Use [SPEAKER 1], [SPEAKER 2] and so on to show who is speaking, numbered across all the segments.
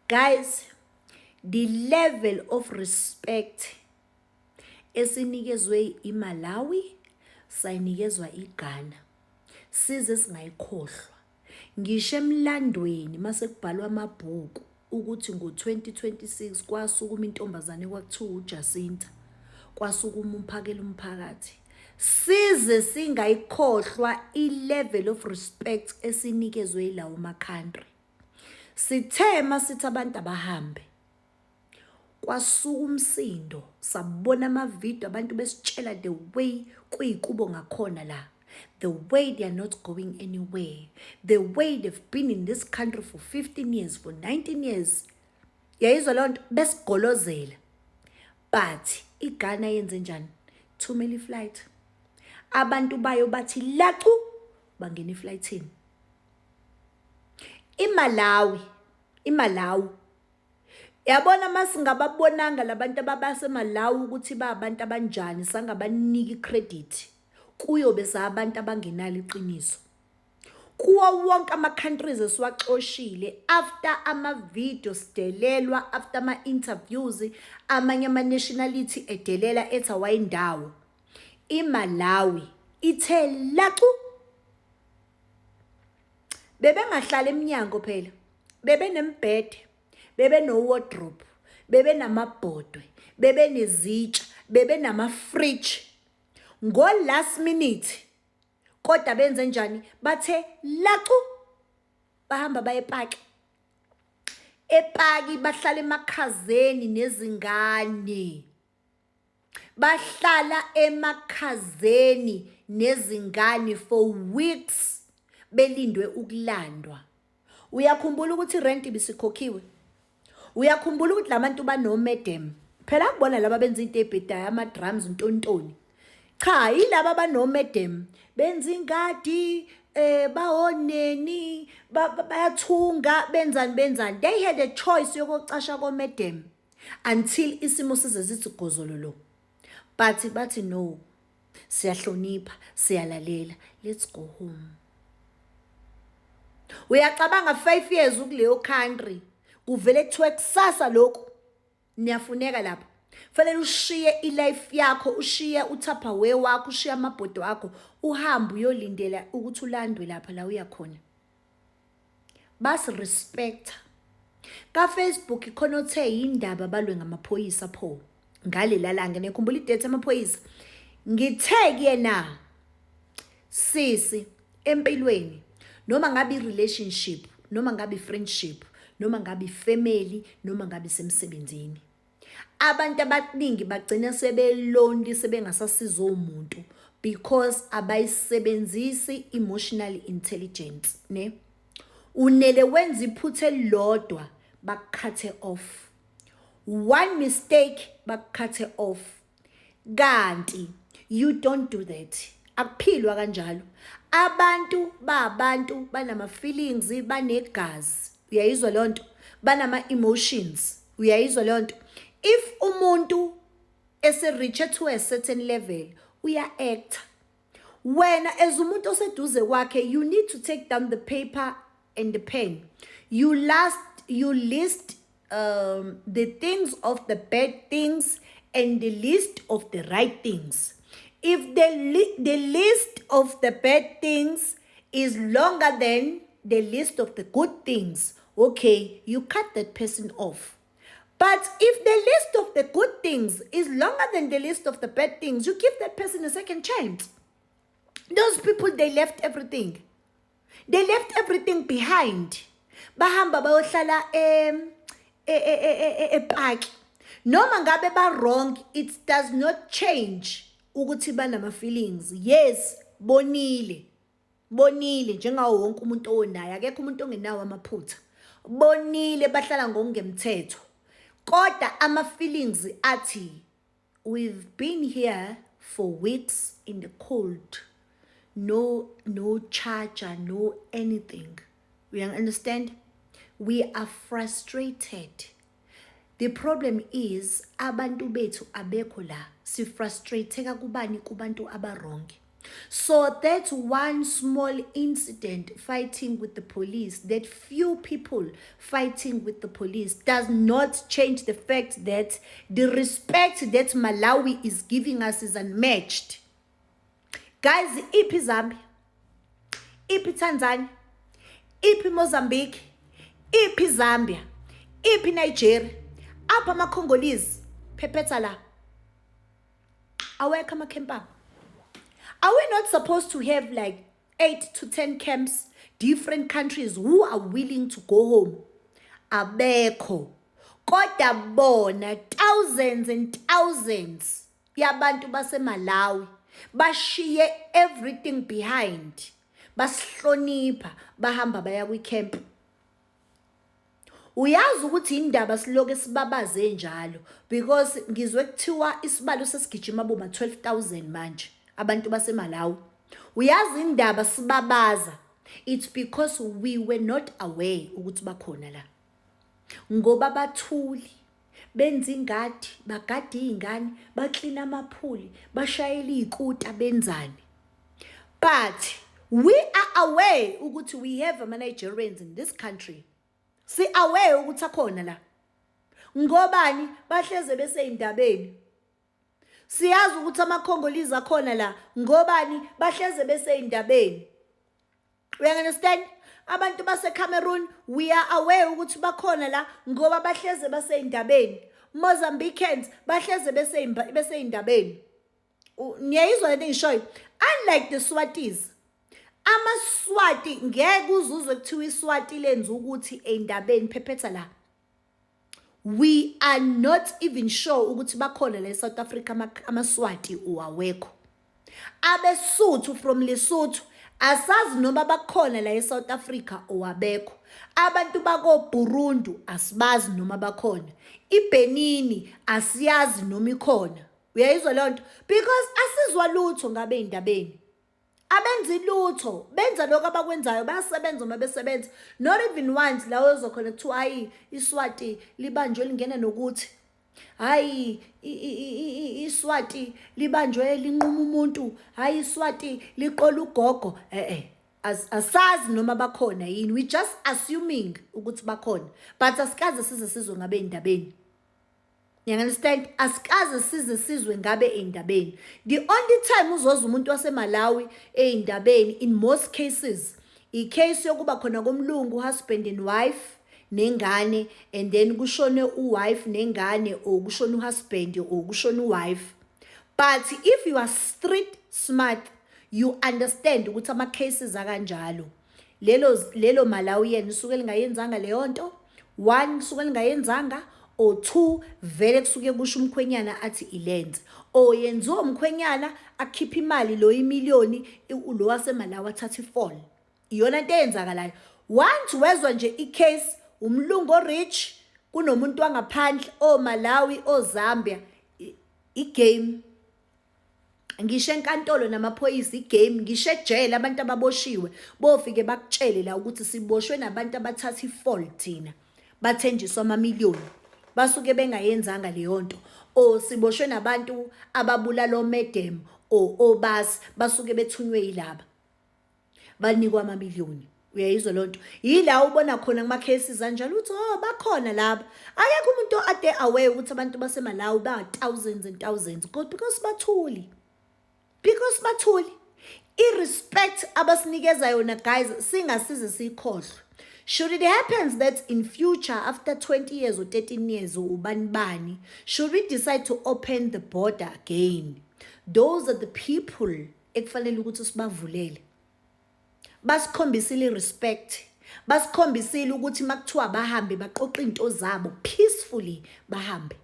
[SPEAKER 1] Guys, the level of respect esinikezwe iMalawi, sayinikezwa iGhana, size singayikhohlwa. Ngisho emlandweni mase kubhalwa amabhuku ukuthi ngo-2026 kwasukuma intombazane kwakuthiwa uJacinta, kwasukuma umphakela umphakathi. Size singayikhohlwa i-level of respect esinikezwe yilawo ma-country. Sithe masithi abantu abahambe, kwasuka umsindo, sabona amavidiyo abantu besitshela the way kuyikubo ngakhona la, the way they are not going anywhere, the way they've been in this country for 15 years, for 19 years. Yayizwa leyo nto, besigolozela. But iGhana yenze njani? Thumela iflight, abantu bayo bathi lacu, bangena eflightini. IMalawi, iMalawi, yabona, masingababonanga labantu ababaseMalawi ukuthi ba abantu abanjani, sangabanika icredit, kuyobe sabantu abangenalo iqiniso. Kuwo wonke ama-countries esiwaxoshile after ama-video sidelelwa, after ama-interviews, amanye ama-nationality edelela ethi awayindawo, iMalawi ithe lacu. Bebengahlala eminyango phela, bebenembhede, bebe no-wardrobe, bebenamabhodwe, bebenezitsha, bebenama-fridge ngo-last minute. Kodwa benze njani? Bathe lacu, bahamba baye epaki. Epaki bahlala emakhazeni nezingane, bahlala emakhazeni nezingane for weeks belindwe ukulandwa. Uyakhumbula ukuthi irent ibisikhokhiwe? Uyakhumbula ukuthi labantu bano-madam phela? Akubona laba benza into ebhedayo, ama-drums, ntontoni. Cha, yilaba bano-madam, benza ingadi, bawoneni, bayathunga, benzani, benzani. They had a choice yokucasha ko-madam until isimo size sithi gozololo, but bathi, "No, siyahlonipha, siyalalela, let's go home." Uyacabanga, 5 years ukuleyo country, kuvele kuthiwe kusasa lokhu niyafuneka lapha, fanele ushiye ilife yakho, ushiye uTupperware wakho, ushiye amabhodo akho, uhambe uyolindela ukuthi ulandwe lapha la uya khona. Basirespecta. Ka-Facebook khona othe yindaba balwe ngamaphoyisa pho ngalela langa. Nikhumbula idate amaphoyisa? Ngithe kuyena, "Sisi, empilweni, noma ngabe i-relationship, noma ngabe i-friendship, noma ngabe ifamily, noma ngabe isemsebenzini, abantu abaningi bagcina sebelonely, sebengasasiza umuntu because abayisebenzisi emotional intelligence." Ne unele wenza iphutha elilodwa, bakukhathe off. One mistake, bakukhathe off. Kanti you don't do that, akuphilwa kanjalo. Abantu babantu banama feelings, banegazi, uyayizwa leyo nto? Banama emotions, uyayizwa leyo nto? If umuntu ese-reach to a certain level, uya-acta. Wena as umuntu oseduze kwakhe, you need to take down the paper and the pen. You list the things of the bad things and the list of the right things. If the list of the bad things is longer than the list of the good things, okay, you cut that person off. But if the list of the good things is longer than the list of the bad things, you give that person a second chance. Those people, they left everything. They left everything behind. Bahamba bayohlala epaki. Noma ngabe ba wrong, it does not change ukuthi banama feelings. Yes, bonile. Bonile njengawo wonke umuntu onayo, akekho umuntu ongenawo amaphutha. Bonile, bahlala ngokungemthetho. Kodwa ama feelings athi, "We've been here for weeks in the cold. No charger, no anything." We understand? We are frustrated. The problem is abantu bethu abekho la. Si frustrated kubani? Kubantu aba wrong. So that one small incident fighting with the police, that few people fighting with the police, does not change the fact that the respect that Malawi is giving us is unmatched. Guys, iphi Zambia? Iphi Tanzania? Iphi Mozambique? Iphi Zambia? Iphi Nigeria? Apha ama-Congolese, phephetha la. Awekho ama-camp abo. Are we not supposed to have like 8 to 10 camps, different countries who are willing to go home? Abekho. Kodwa bona thousands and thousands yabantu baseMalawi bashiye everything behind. Basihlonipha, bahamba baya kwi-camp. Uyazi ukuthi indaba siloke sibabaze njalo, because ngizwe kuthiwa isibalo sesigijima boma 12,000 manje abantu baseMalawi. Uyazi indaba sibabaza, it's because we were not aware ukuthi bakhona la. Ngoba bathuli, benza ingadi, bagada iy'ngane, baklina amaphuli, bashayela iy'kuta, benzani. But we are aware ukuthi we have ama-Nigerians in this country. Si-aware ukuthi akhona la. Ngobani? Bahleze besey'ndabeni. Siyazi ukuthi ama-Congolese akhona la. Ngobani? Bahleze besey'ndabeni. You understand? Abantu base-Cameroon, we are aware ukuthi bakhona la ngoba bahleze basey'ndabeni. Mozambicans bahleze besey'ndabeni. Niyayizwa lento engishoyo? Unlike the Swatis. AmaSwati ngeke uzuzwe kuthiwa iSwati lenza ukuthi ey'ndabeni, phephetha la. We are not even sure ukuthi bakhona la eSouth Africa amaSwati uwawekho. AbeSuthu from Lesotho asazi noma bakhona la eSouth Africa owabekho. Abantu bako Burundi asibazi noma bakhona. IBenin asiyazi noma ikhona. Uyayizwa leyo nto? Because asizwa lutho ngabe indabeni. Abenzi lutho, benza lokho abakwenzayo, bayasebenza uma besebenza. Not even once la ozokhona kuthiwa hayi, iSwati libanjwe lingena nokuthi hayi, iSwati libanjwe linquma umuntu, hayi, iSwati liqola ugogo. Asazi noma bakhona yini. We just assuming ukuthi bakhona, but asikaze size sizwe ngabe endabeni. You understand? Asikaze size sizwe ngabe endabeni. The only time uzoza umuntu waseMalawi ey'ndabeni, in most cases, i-case yokuba khona komlungu, husband and wife nengane, and then kushone u-wife nengane, or kushone u-husband, or kushone u-wife. But if you are street smart, you understand ukuthi ama-cases akanjalo. Lelo Malawian lisuke lingayenzanga leyo nto. One, lisuke lingayenzanga, or two, vele kusuke kusho umkhwenyana athi ilenze, or yenziwa umkhwenyana akhiphe imali lo imiliyoni, lo waseMalawi athathe i-fall. Iyona into eyenzakalayo. Once wezwa nje i-case umlungu o-rich kunomuntu wangaphandle, oMalawi, oZambia, i-game ngisho enkantolo namaphoyisa, i-game ngisho ejele, abantu ababoshiwe bofike bakutshele la ukuthi siboshwe nabantu abathatha i-fall, thina bathenjiswa amamiliyoni, basuke bengayenzanga leyo nto, or siboshwe nabantu ababulala o-madam or obasi, basuke bethunywe yilaba, banikwa amamiliyoni. Uyayizwa loo nto? Yila ubona khona kuma-cases anjalo ukuthi oh, bakhona laba. Akekho umuntu ade aware ukuthi abantu baseMalawi ba-thousands and thousands, because bathuli, because bathuli. I-respect abasinikeza yona, guys, singasize siyikhohlwe. Should it happens that in future, after 20 years or 13 years or ubani bani, should we decide to open the border again, those are the people ekufanele ukuthi sibavulele. Basikhombisile i-respect, basikhombisile ukuthi makuthiwa bahambe, baqoqa into zabo peacefully, bahambe.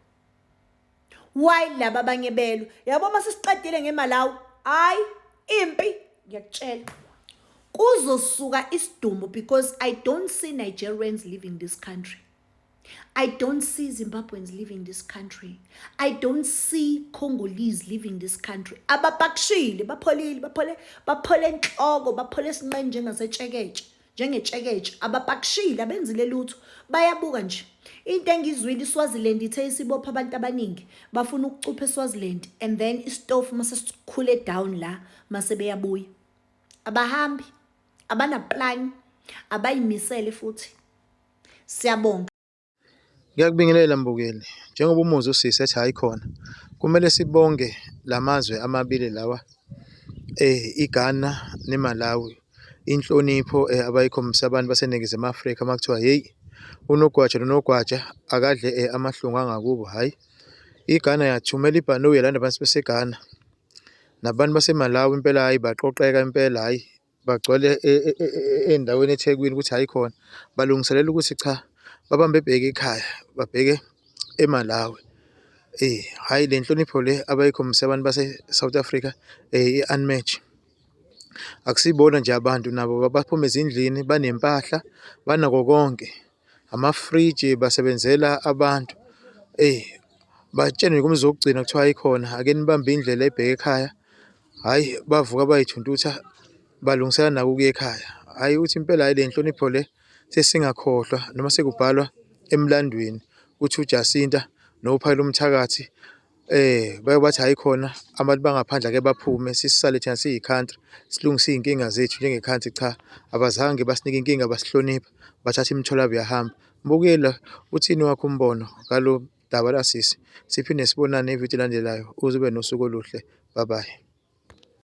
[SPEAKER 1] Why laba abanye belwa? Yabo, uma sesiqedile ngeMalawi, hayi, impi, ngiyakutshela, kuzosuka isidumbu, because I don't see Nigerians leaving this country. I don't see Zimbabweans leaving this country. I don't see Congolese leaving this country. Abapakishile, bapholile, baphole, baphole enhloko, baphole esinqeni njengasetsheketshe, njengetsheketshe. Abapakishile, abenzile lutho. Bayabuka nje. Into engizwile iSwaziland ithe isibopha abantu abaningi bafuna ukucupha eSwaziland and then isitofu mase sikhule down la mase beyabuya. Abahambi, abanaplan, abayimisele futhi. Siyabonga.
[SPEAKER 2] Ngiyakubingelela mbukeli. Njengoba umuzi usisi ethi hhayi khona, kumele sibonge la mazwe amabili lawa iGhana neMalawi. Inhlonipho abayikhombisa abantu baseNingizimu Afrika uma kuthiwa hheyi unogwaja nonogwaja akadle amahlungu angakubo, hhayi. IGhana yathumela ibhanoyi yalanda abantu baseGhana nabantu baseMalawi impela hhayi baqoqeka impela hhayi bagcwele endaweni eThekwini ukuthi hhayi khona balungiselela ukuthi cha babambe ebheke ekhaya babheke eMalawi. Hhayi le nhlonipho le abayikhombise abantu base-South Africa i-unmatched. Akusibona nje abantu nabo baphuma ezindlini banempahla banako konke, amafriji basebenzela abantu. Eyi batshele nje kumzuzu wokugcina kuthiwa hhayi khona ake nibambe indlela ebheke ekhaya. Hhayi bavuka bayithuntutha balungisela nako ukuya ekhaya. Hhayi ukuthi impela hhayi le nhlonipho le sesingakhohlwa noma sekubhalwa emlandweni ukuthi uJacinta noPhakelumthakathi Bake bathi hhayi khona abantu bangaphandle ake baphume sisale thina siyi-country silungise iy'nkinga zethu njenge-country. Cha, abazange basinike inkinga basihlonipha bathatha imithwalo yabo yahamba. Mbukeli uthini owakho umbono ngalo daba lasisi? Siphinde sibonane evidweni elandelayo uze ube nosuku oluhle. Bye bye.